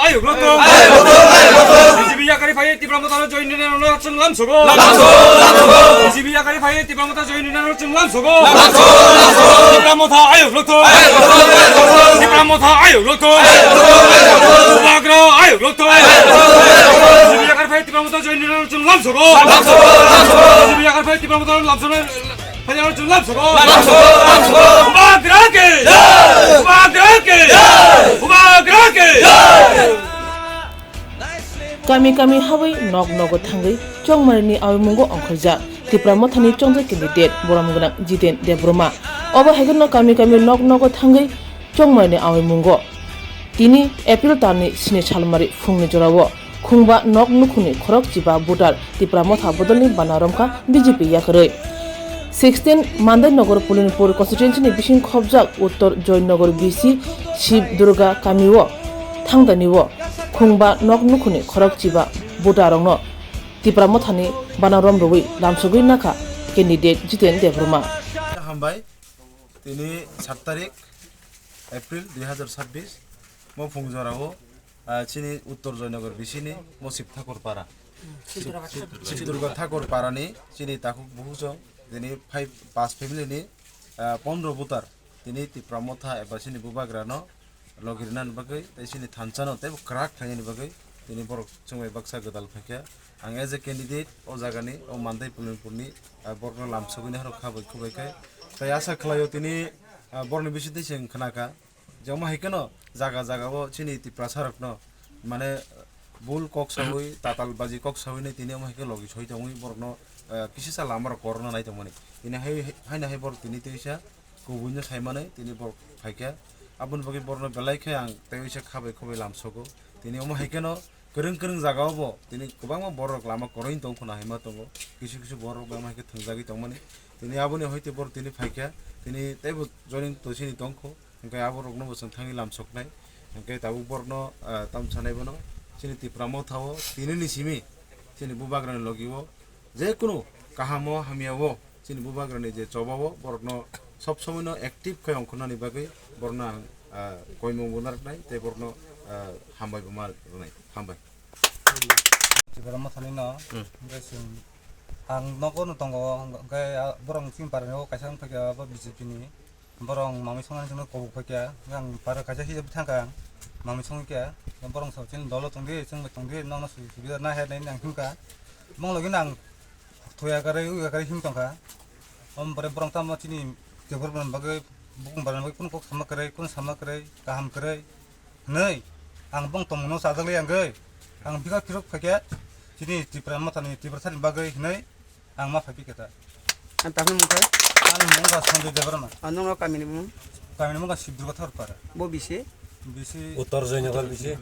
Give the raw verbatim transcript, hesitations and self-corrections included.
Ayuk rokto. Ayuk rokto. B J P yakari phai Tipra Motha no join rina no chwng lam sogo. Lam sogo, lam sogo. B J P yakari phai Tipra Motha join rina no chwng lam sogo. Lam sogo, lam sogo. Tipra Motha ayuk rokto. Ayuk rokto, ayuk rokto. Tipra Motha ayuk rokto. Ayuk rokto, ayuk rokto. Bubagra ayuk rokto. Ayuk rokto, ayuk rokto. B J P yakari phai Tipra Motha join rina no chwng lam sogo. Lam sogo, lam sogo. B J P yakari phai Tipra Motha lam sogo. Bubagra ke! Bubagra ke! Bubagra ke! Kami kami habwi nok nogo thangwi chongmarini awimungo ongkhoijak Tipra Mothani chongjak candidate borom gwnang Jiten Debbarma. Obo hai kheno kami kami nok nogo thangwi chongmarini awimungo. Tini April talni sini salmari phungni jorao Khungba nok nukhungni khorok chiba voter Tipra Motha bodolni bana romkha B J P yakarwi. Sixteen Mandai Nagar Pulinpur constituency ni bising khobjak Uttor Joynagar B C Shiv Durga kamio thangdani o Khungba nok nukhungni khorok chiba voter rokno Tipra Mothani bana rom rwui lamsogwi nakha candidate Jiten Debbarma. Hambai, tini sat tarik April dui hazar sabbish, mo phung jorao, ah, chini Uttor Joynagar B C ni mo Shiv Thakur para. Shiv Durga Thakur para ni chini takhuk buhujong, tini five, pas family ni, ah, pondro voter, tini Tipra Motha eba chini Bubagra no logi rina ni bagwi, tei chini thansa no tei kwrak khlaina ni bagwi, tini borok chwng bai baksa gwdal phaikha. Ang as a candidate o jaga ni, o Mandai Pulinpur ni, ah, borok no lamsogwi nai kha bai khubai khe. Tei asa khlaio tini, ah, borok ni bising twi chwng khna kha. Je omo hai kheno jaga jaga o chini Tiprasa rok no mane bul kok sawi, tatal baji kok sawi nai tini omo hai khe logi soi tongwi borok no, ah, kisa sa lama rok korokna nai tongmani. Tini hai, hai na hai borok tini tei sa kubui no sai mani tini borok phai kha. Aboni bagwi borok no belai khe ang tei sa kha bai khubai lamsogo. Tini omo hai kheno kwrwng kwrwng jaga o bo tini kwbangma borok lama kwrwini tong khwna hai ma tongo. Kisu kisu borok belai ma hai khe thwngjagwi tongmani. Tini aboni hoite borok tini phai kha. Tini teibo joining to sini tong kho. Hwnkhe aborokno bo chwng thangwi lamsoknai. Hwnkhe tabuk borokno, ah, tamo sanai bono chini Tipra Motha o tini ni simi chini Bubagrani logi o je kunu kaham o hamya o chini Bubagrani je choba o borokno sob somoi no active khai ongkhornani bagwi borokno ang, ah, koimung bo narwknai tei borokno, ah, hambai bo ma rwnai. Hambai. Tipra Mothani no, hmm, hwnkhe chwng ang nogo no tongo, hwnkhe, ah, borok chini parani o kaisa wngkha khe abo B J P ni. Borok mami songmani chwngno kobok phaikha, ang para kaisa hijab thangkha, mami songkha, borok sabo chini dolo tongdi, chwngbai tongdi, nokno subi subi na hai nai nang himkha, bongni logi nang thuya kwrwi, uya kwrwi him tongkha, omo pore borok tamo chini tebur barani bagwi, bukung barani bagwi, kunu kok sama kwrwi, kunu sama kwrwi, kaham kwrwi, hwnwi ang bong tongmungno chajakli ang gwi, ang bikha phirok phaikha, chini Tipra Mothani, Tiprasani bagwi hwnwi, Ang ma phai piketa. Ang tamni mung khe? Ani mung kha Sanjoy Debbarma. Ah, nokno kamini mung? Kamini mung kha Sibdurga Thakurpara. Bo bisi? Bisi Uttor Joynagar bisi?